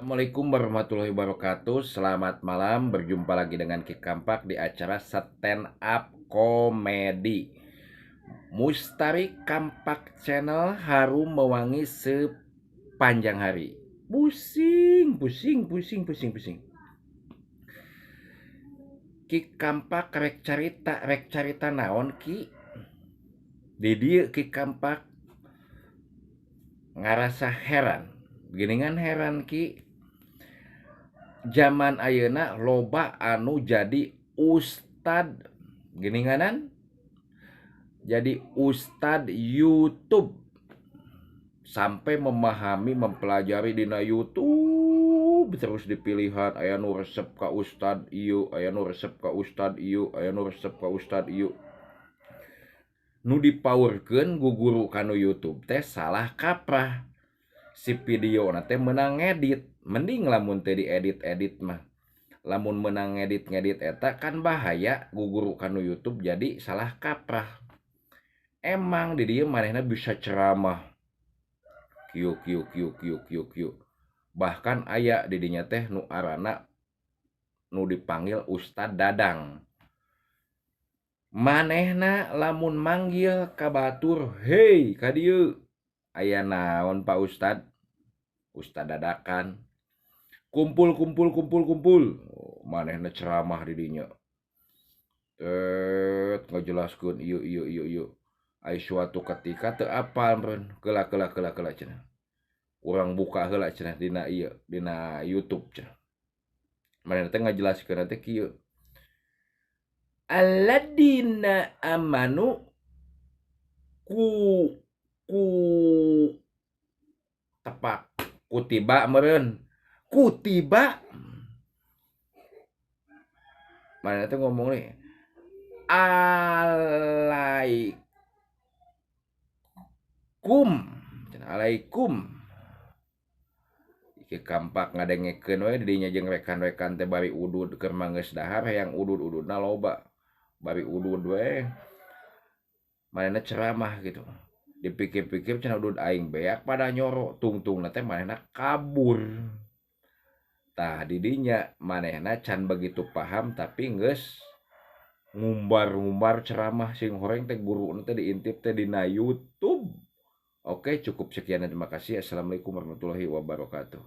Assalamualaikum warahmatullahi wabarakatuh. Selamat malam, berjumpa lagi dengan Ki Kampak di acara Stand Up Comedy. Mustari Kampak Channel, harum mewangi sepanjang hari. Pusing, pusing, pusing, pusing, pusing. Ki Kampak rek carita naon, Ki? Di dieu Ki Kampak ngarasa heran. Geningan heran, Ki, zaman ayeuna loba anu jadi ustad, geninganan jadi ustad YouTube, sampai memahami, mempelajari dina YouTube, terus dipilihan, aya nu resep ka ustad ieu, aya nu resep ka ustad ieu, aya nu resep ka ustad ieu. Nu dipaurkeun guguru kanu YouTube teh salah kaprah. Si video teh menang ngedit, mending lamun teh diedit-edit mah. Lamun menang ngedit-ngedit eta kan bahaya, guguru kanu YouTube jadi salah kaprah. Emang di dieu manehna bisa ceramah kieu kieu kieu kieu kieu kieu. Bahkan aya di dinya teh nu arana nu dipanggil Ustad Dadang. Manehna lamun manggil ka batur, "Hei, ka dieu." "Aya naon, Pak Ustad?" Ustad dadakan. "Kumpul, kumpul, kumpul, kumpul." Oh, manehna ceramah di dinya. Tet, ngajelaskeun ieu ieu ieu ieu. Ai suatu ketika teu apal meureun, "Keula, keula, keula, keula," cenah. "Urang buka heula," cenah, "dina ieu, dina YouTube," cenah. Manehna teh ngajelaskeun teh kieu. Alladzina amanu ku ku tepak kutiba meureun, kutiba. Manehna teh ngomong nih alaikum, alaikum. Ki Kampak ngadengekeun we di dinya jeung rekan-rekan teh bari udud, keur manggeus dahar, hayang udud-ududna loba, bari udud we manehna ceramah gitu. Dipikir-pikir cenah, udud aing beak pada nyoro, tungtungna teh manehna kabur. Tah, di dinya manehna can begitu paham, tapi geus ngumbar-ngumbar ceramah. Sing horeng teh guru teh diintip teh dina YouTube. Oke, cukup sekian dan terima kasih. Assalamualaikum warahmatullahi wabarakatuh.